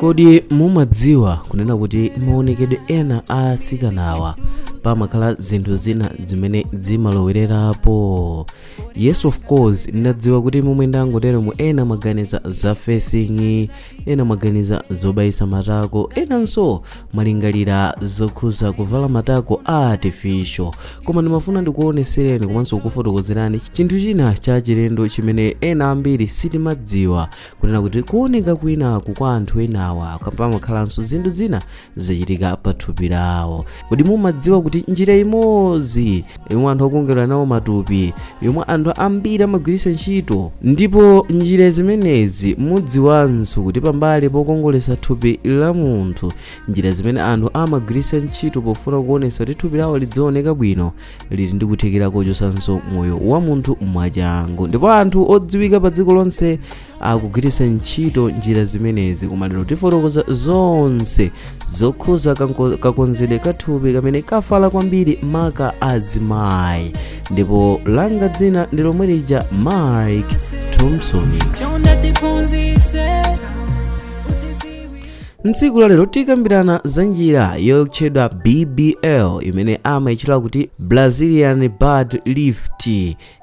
Kodi mumadziwa kunena kuti maonekedwe ena a atsikanawa pamakhala zinthu zina zimene zimalowererapo? Yes, of course, ndadziwa kuti momwe ndangotero mu ena maganiza za facing, ena maganiza zobayisa matako, enanso malingalira zokhuza kuvala matako artificial, koma ndimafuna ndikuonesereni komanso kufotokozerani chinthu china cha chilendo chimene ena ambiri sitimadziwa, kunena kuti kuoneka kwinaku kwa anthu enawa pamakhalanso zinthu zina zichitika pa thupi lawo. Kodi mumadziwa kuti njira imodzi yomwe anthu akongolera nawo matupi, yomwe anthu ambiri amagwiritsa ntchito, ndipo njira zimenezi mudziwanso kuti pambali pokongoletsa thupi la munthu, njira zimene anthu amagwiritsa ntchito pofuna kuonetsa kuti thupi lawo lidzaoneka bwino, lili ndi kuthekera kochotsanso moyo wa munthu mwachangu, ndipo anthu odziwika pa dziko lonse akugwiritsa ntchito njira zimenezi? Koma lero tifotokoza zonse zokhuza kakonzedwe ka thupi kamene kafala kwambiri, maka azimayi. Ndipo langa dzina ndi lomwe lija, Mike Thompson. Chonde tiphunzitse. Mtsiku la lero tikambirana za njira yotchedwa BBL, imene amayitchula kuti Brazilian Butt Lift,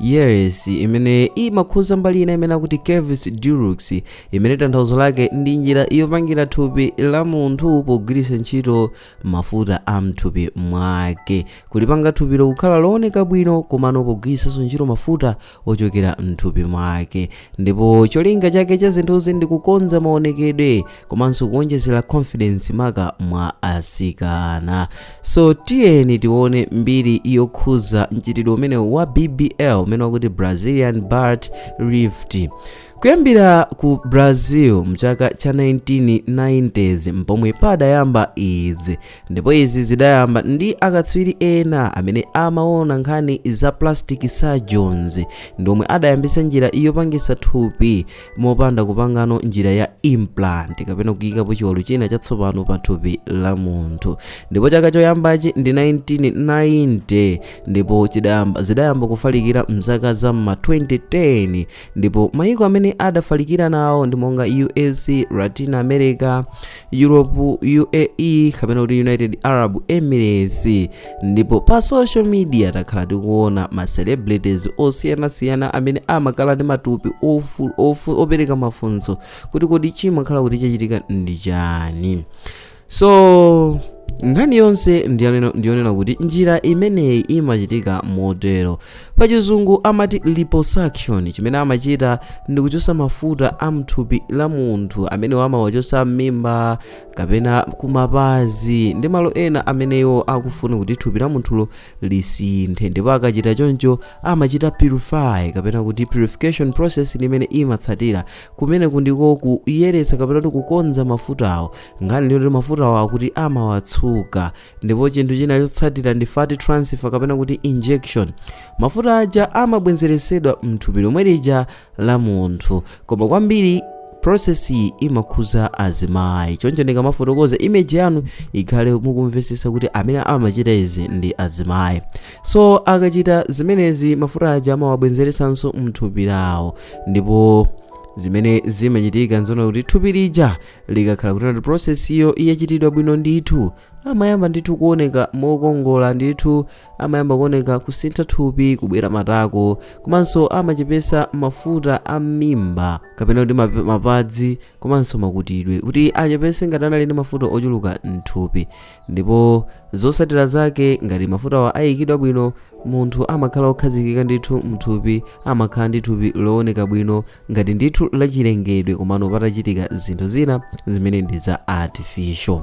yes, imene imakhuza mbali ina imene akuti curves deluxe, imene tanthauzo lake ndi njira yopangira thupi la munthu pogwiritsa ntchito mafuta a mthupi mwake, kulipanga thupilo kukhala looneka bwino, komano pogwiritsanso ntchito mafuta ochokera mthupi mwake. Ndipo cholinga chake cha zinthuzi ndi kukonza maonekedwe komanso kuonjezera confidence, maka mwa asikana. So tiyeni tione mbiri yokhuza mchitidwe umenewu wa BBL, umene wakuti Brazilian Butt Lift. Kuyambira ku Brazil mchaka cha 1990s mpomwe padayamba izi, ndipo izi zidayamba ndi akatswiri ena amene amaona nkhani za plastic surgeons, ndiomwe adayambisa njira yopangisa thupi mopanda kupangano njira ya implant kapena kuyikapo chiwalo china chatsopano pa thupi la munthu. Ndipo chaka choyambachi ndi 1990, ndipo zidayamba kufalikira mzaka za ma 2010, ndipo mayiko amene adafalikira nawo ndi monga US, Latin America, Europe, UAE kapena kuti United Arab Emirates. Ndipo pa social media takhala tikuona ma celebrities osiyanasiyana amene amakhala ndi matupi opereka mafunso kuti kodi chimakhala kuti chachitika ndi chani? So nkhani yonse ndiyonena kuti njira imeneyi imachitika motero: pachizungu amati liposuction. Chimene amachita ndi kuchosa mafuta a mthupi la munthu amene amawachosa m'mimba kapena kumapazi ndi malo ena amenewo akufuna kuti thupi la munthulo lisinthe. Ndipo akachita choncho, amachita purify kapena kuti purification process imene imatsatira kumene kundiko kuyeretsa kapena kuti kukonza mafutawo. Nkhani ndiyo kuti mafutawo akuti amawatsuka, ndipo chinthu china chotsatira ndi fat transfer kapena kuti injection. Mafuta aja amabwezeresedwa mthupi lomwe lija la munthu, koma kwambiri process iyi imakhuza azimayi. Choncho ndikamafotokoza, image yanu ikhale mukumvetsetsa kuti amene amachita izi ndi azimayi. So akachita zimenezi, mafuta aja amawabwezeresanso mthupi lawo, ndipo zimene zimachitika nzona kuti thupi lija likakhala kuti process iyo yachitidwa bwino ndithu, amayamba ndithu kuoneka mokongola ndithu, amayamba kuoneka kusintha thupi, kubwera matako, komanso amachepesa mafuta a m'mimba kapena kuti mapadzi komanso makutidwe, kuti achepese ngati anali ndi mafuta ochuluka mthupi. Ndipo zotsatira zake, ngati mafutawa ayikidwa bwino, munthu amakhala okhazikika ndithu mthupi, amakhala ndi thupi looneka bwino ngati ndithu lachilengedwe, komano patachitika zinthu zina zimene ndi za artificial.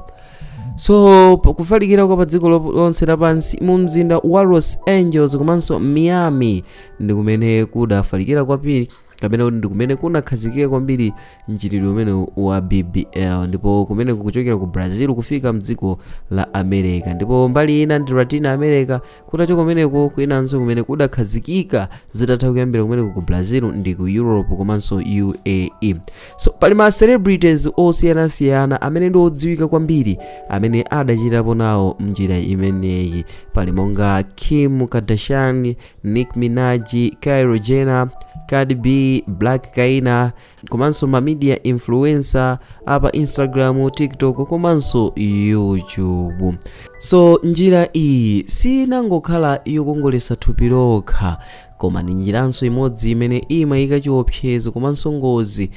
So kufalikira kwa pa dziko lonse lapansi, mu mzinda wa Los Angeles komanso Miami ndi kumene kudafalikira kwambiri, kapena kuti ndi kumene kunakhazikika kwambiri mchitidwe umene wa BBL, ndipo kumene kuchokera ku Brazil kufika mdziko la America, ndipo mbali ina ndi Latin America. Kutachoka kumeneko, kwinanso kumene kudakhazikika zitatha kuyambira kumeneko ku Brazil ndi ku Europe komanso UAE. So pali ma celebrities osiyanasiyana amene ndi odziwika kwambiri amene adachitapo nawo mnjira imeneyi. Pali monga Kim Kardashian, Nicki Minaj, Kylie Jenner, Cardi B, Black Kaina, komanso ma media influencer apa Instagram, TikTok komanso YouTube. So njira iyi sinangokhala yokongolesa thupi lokha, koma ndi njiranso imodzi imene imayika chiopsezo komanso ngozi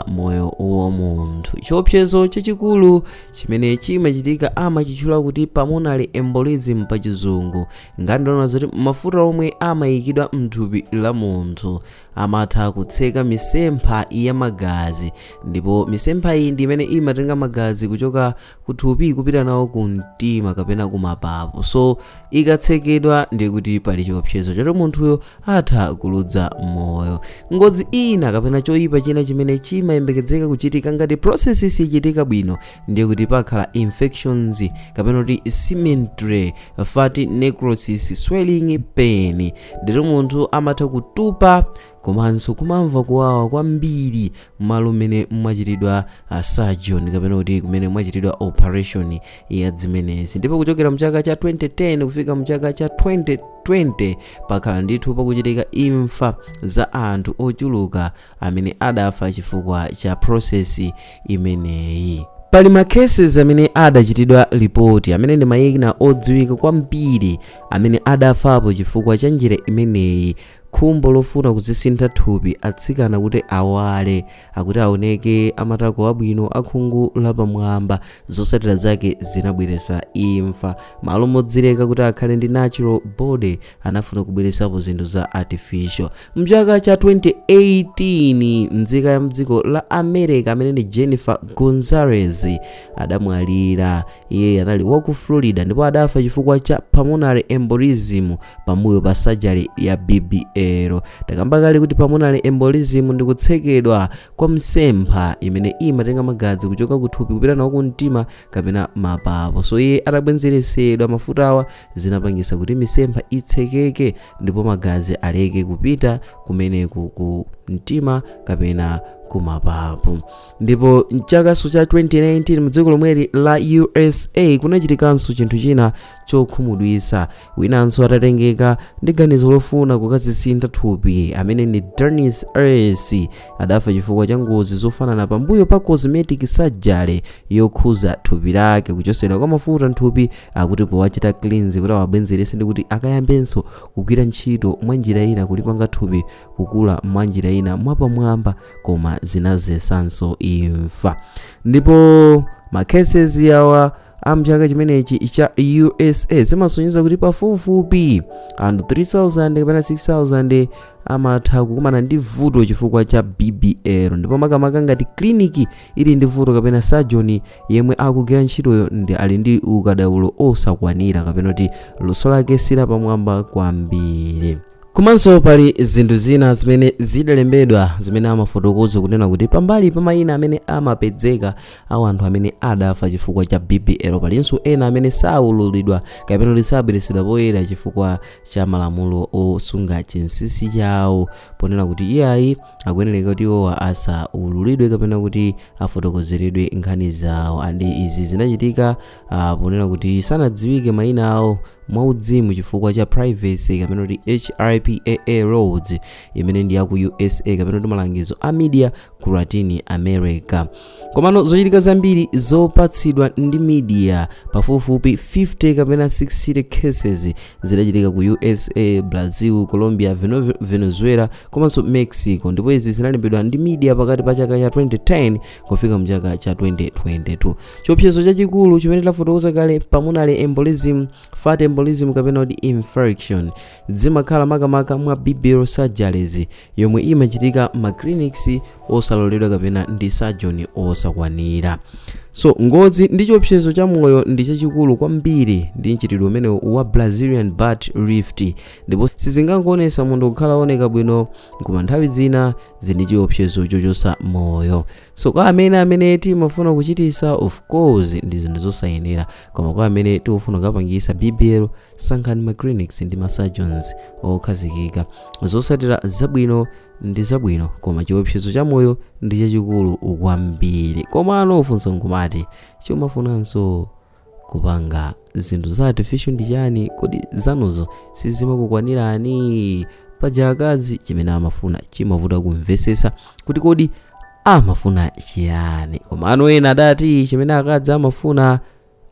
moyo wa munthu. Chiopsezo chachikulu chimene chimachitika amachitchula kuti pulmonary embolism pa Chizungu. Ngati ndaona zoti mafuta omwe amayikidwa mthupi la munthu amatha kutseka misempha ya magazi, ndipo misempha iyi ndi imene imatenga magazi kuchoka kuthupi kupita nawo ku mtima kapena kumapapu. So ikatsekedwa, ndiye kuti pali chiopsezo choti munthuyo atha kuluza moyo. Ngozi ina kapena choyipa china chimene chimayembekezeka kuchitika ngati process sichitika bwino, ndiye kuti pakhala infections kapena kuti cemetery fatty necrosis, swelling, pain. Ndito munthu amatha kutupa komanso kumamva kuwawa kwambiri malo mmene mwachitidwa surgeon kapena kuti kumene mwachitidwa operation ya zimenezi. Ndipo kuchokera mchaka cha 2010 kufika mchaka cha 2020, pakhala ndithu pakuchitika imfa za anthu ochuluka amene adafa chifukwa cha process imeneyi. Pali ma cases amene adachitidwa ripoti amene ndi mayina odziwika kwambiri amene adafapo chifukwa cha njira imeneyi. Khumbo lofuna kuzisintha thupi atsikana kuti awale, akuti aoneke amatako abwino, akhungu lapamwamba, zotsatira zake zinabweretsa imfa. Malo modzileka kuti akhale ndi natural body, anafuna kubweretsapo zinthu za artificial. Mchaka cha 2018, nzika ya mdziko la America amene ndi Jennifer Gonzalez adamwalira. Iye anali waku Florida ndipo adafa chifukwa cha pulmonary embolism pambuyo pa surgery ya BBL. Takamba kale kuti pulmonary embolism ndi kutsekedwa kwa msempha imene imatenga magazi kuchoka kuthupi kupita nawo kumtima kapena mapapu. So iye atabwezeresedwa mafutawa, zinapangisa kuti misempha itsekeke ndipo magazi aleke kupita kumeneku ku mtima kapena kumapapu. Ndipo mchakaso cha 2019, mdziko lomweli la USA, kunachitikanso chinthu china chokhumudwitsa. Winanso atatengeka ndi ganizo lofuna kukazisintha thupi, amene ndi Dennis Ers, adafa chifukwa cha ngozi zofanana pambuyo pa cosmetic surgery yokhuza thupi lake, kuchosedwa kwa mafuta mthupi, akuti powachita cleanse kuti awabwenzerese ndi kuti akayambenso kugwira ntchito mwa njira ina, kulipanga thupi kukula mwa njira ina mwapamwamba, koma zinazesanso imfa. Ndipo ma cases yawa amchaka chimenechi cha USA zimasonyeza kuti pafupifupi anthu 3000 kapena 6000 amatha kukumana ndi vuto chifukwa cha BBL. Ndipo makamaka ngati kliniki ili ndi vuto kapena surgeon yemwe akugwira ntchitoyo ndi ali ndi ukadaulo osakwanira kapena kuti luso lake silapamwamba kwambiri. Komanso pali zinthu zina zimene zidalembedwa zimene amafotokoza kunena kuti pambali pa mayina amene amapezeka awo anthu amene adafa chifukwa cha BBL, palinso ena amene saululidwa kapena kuti sabweretsedwa poyera chifukwa cha malamulo osunga chinsinsi chawo, ponena kuti iyayi, akuyenereka kuti iwowa asaululidwe kapena kuti afotokozeredwe nkhani zawo. And izi zinachitika ponena kuti sanadziwike mayina awo mwauzimu chifukwa cha privacy kapena kuti HIPAA laws imene ndi yaku USA kapena kuti malangizo a media ku Latin America. Komano zochitika zambiri zopatsidwa ndi media, pafupifupi 50 kapena 60 cases, zidachitika ku USA, Brazil, Colombia, Venezuela komanso Mexico. Ndipo izi zinalembedwa ndi media pakati pa chaka cha 2010 kufika mchaka cha 2022. Chiopsezo chachikulu chimene tafotokoza kale, pulmonary embolism, fat embolism kapena kuti infarction, zimakhala makamaka mwa BBL surgeries yomwe imachitika ma clinics osaloledwa kapena ndi surgeon osakwanira. So ngozi ndi chiopsezo cha moyo ndi chachikulu kwambiri ndi mchitidwe umene wa Brazilian butt lift, ndipo sizingangoonesa munthu kukhala oneka bwino, koma nthawi zina zindi chiopsezo chochosa moyo. So kwa amene timafuna kuchitisa, of course ndi zinthu zosayenera, koma kwa amene tikufuna kukapangisa BBL, sankhani ma clinics ndi ma surgeons okhazikika. Zotsatira zabwino ndi zabwino, koma chiopsezo cha moyo ndi chachikulu kwambiri. Komano funso nkumati, chomafunanso kupanga zinthu za artificial ndi chani? Kodi zanuzo sizimakukwanirani? Paja akazi chimene amafuna chimavuta kumvesesa kuti kodi amafuna chiyani. Koma anu ena adati chimene akazi amafuna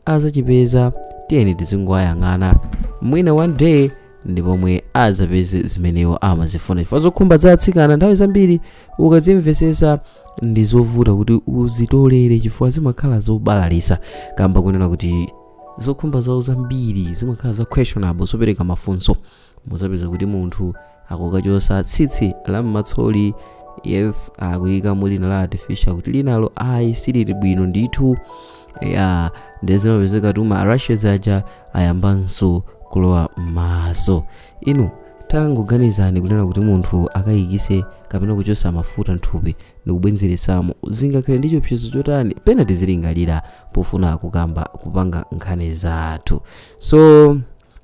azachipeza, tiyeni tizingoyang'ana, mwina one day ndi pomwe azapeze zimenewo amazifuna, chifukwa zokhumba za atsikana nthawi zambiri ukazimvesesa ndi zovuta kuti uzitolere, chifukwa zimakhala zobalalisa, kamba kunena kuti zokhumba zawo zambiri zimakhala za questionable, zopereka mafunso. Muzapeza kuti munthu akukachosa tsitsi la mmatsoli, yes, akuyika mu lina la artificial, kuti linalo ayi, silili bwino ndithu ya. Ndezimapezeka tuma rashes aja ayambanso kulowa m'maso. Inu tangoganizani kunena kuti munthu akayikise kapena kuchosa mafuta mthupi ndikubwenzeresamo, zingakhale ndi chiopsezo chotani? Pena tizilingalira pofuna kukamba, kupanga nkhani zathu. So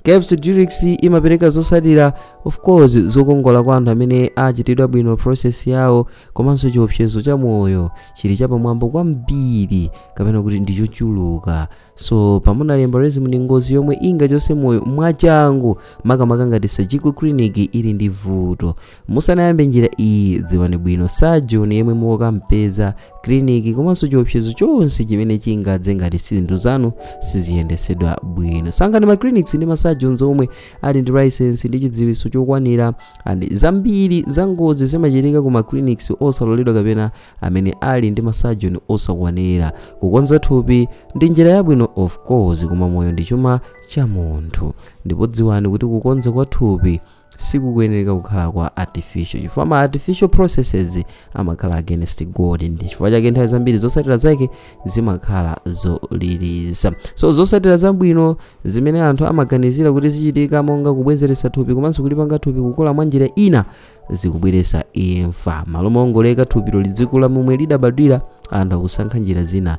Caps Dulix imapereka zotsatira, of course, zokongola kwa anthu amene achitidwa bwino process yawo, komanso chiopsezo cha moyo chili chapamwamba kwambiri kapena kuti ndi chochuluka. So pulmonary embolism ndi ngozi yomwe ingachose moyo mwachangu, makamaka ngati surgical clinic ili ndi vuto. Musanayambe njira iyi, dziwani bwino surgeon yemwe mukampeza, clinic, komanso chiopsezo chonse chimene chingadze ngati zinthu zanu siziyendesedwa bwino. Sankhani ma clinics ndi ma surgeons omwe ali ndi license ndi chidziwitso chokwanira. And zambiri za ngozi zimachitika ku ma clinics osaloledwa kapena amene ali ndi ma surgeon osakwanira. Kukonza thupi ndi njira yabwino, of course, koma moyo ndi chuma cha munthu, ndipo dziwani kuti kukonza kwa thupi sikukuyenera kukhala kwa artificial, chifukwa ma artificial processes amakhala against God, ndi chifukwa chake nthawi zambiri zotsatira zake zimakhala zoliriza. So zotsatira zabwino zimene anthu amaganizira kuti zichitika, monga kubwezeretsa thupi komanso kulipanga thupi kukula mwa njira ina, zikubweretsa imfa. Malo mongoleka thupilo lidzikula momwe lidabadwira, anthu akusankha njira zina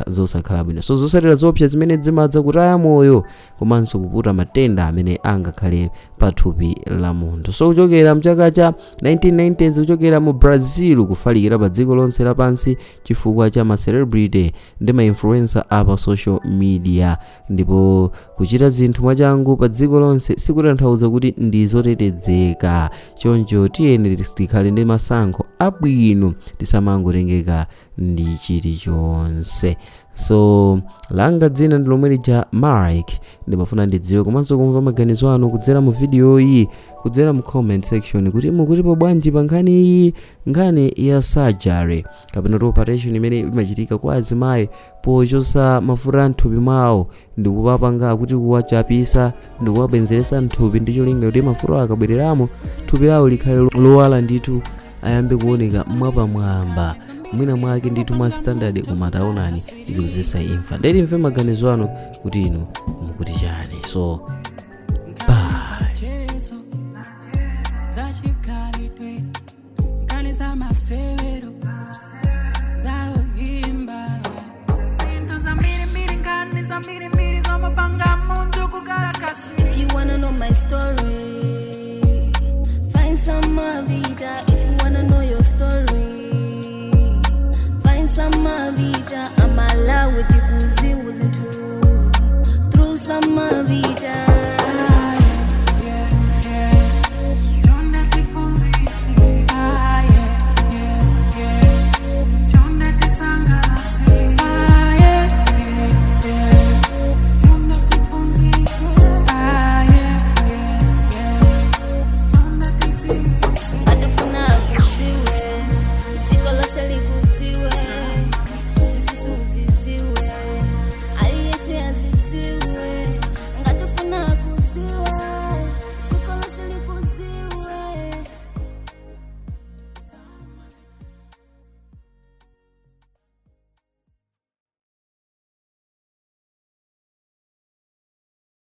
zosakhala bwino. So zotsatira zoopsa zimene zimadza, kutaya moyo komanso kuputa matenda amene angakhale pa thupi la munthu. So kuchokera mchaka cha 1990s, kuchokera mu Brazil kufalikira pa dziko lonse lapansi chifukwa cha ma celebrity ndi ma influencer apa social media. Ndipo kuchita zinthu mwachangu pa dziko lonse sikutanthauza kuti ndi zotetezeka. Choncho tiyeni tikhale ndi masankho abwino, tisamangotengeka ndi chilichonse. So langa dzina ndi lomwe lija, Mike. Ndimafuna ndidziwe komanso kumva maganizo anu kudzera mu video iyi, kudzera mu comment section, kuti mukutipo bwanji pa nkhani iyi, nkhani ya surgery kapena kuti operation imene imachitika kwa azimayi pochosa mafuta mthupi mwawo ndikupapanga kuti kuwachapisa ndikuwabwenzeresa mthupi, ndi cholinga kuti mafuta akabwereramo thupi lawo likhale lowala ndithu, ayambe kuoneka mwapamwamba, mwina mwake ndithu mwa standard. Koma taonani, zikuzesa imfa. Ndeti mve maganizo anu kuti inu mukuti chani. So bye. Chezo zachikhalidwe, nkhani za masewero, zaoimba, zinthu zambirimbiri, nkhani zambirimbiri zomapanga munthu kukhala kasi. If you wanna know my story, find some Mavita. If you wanna know your story,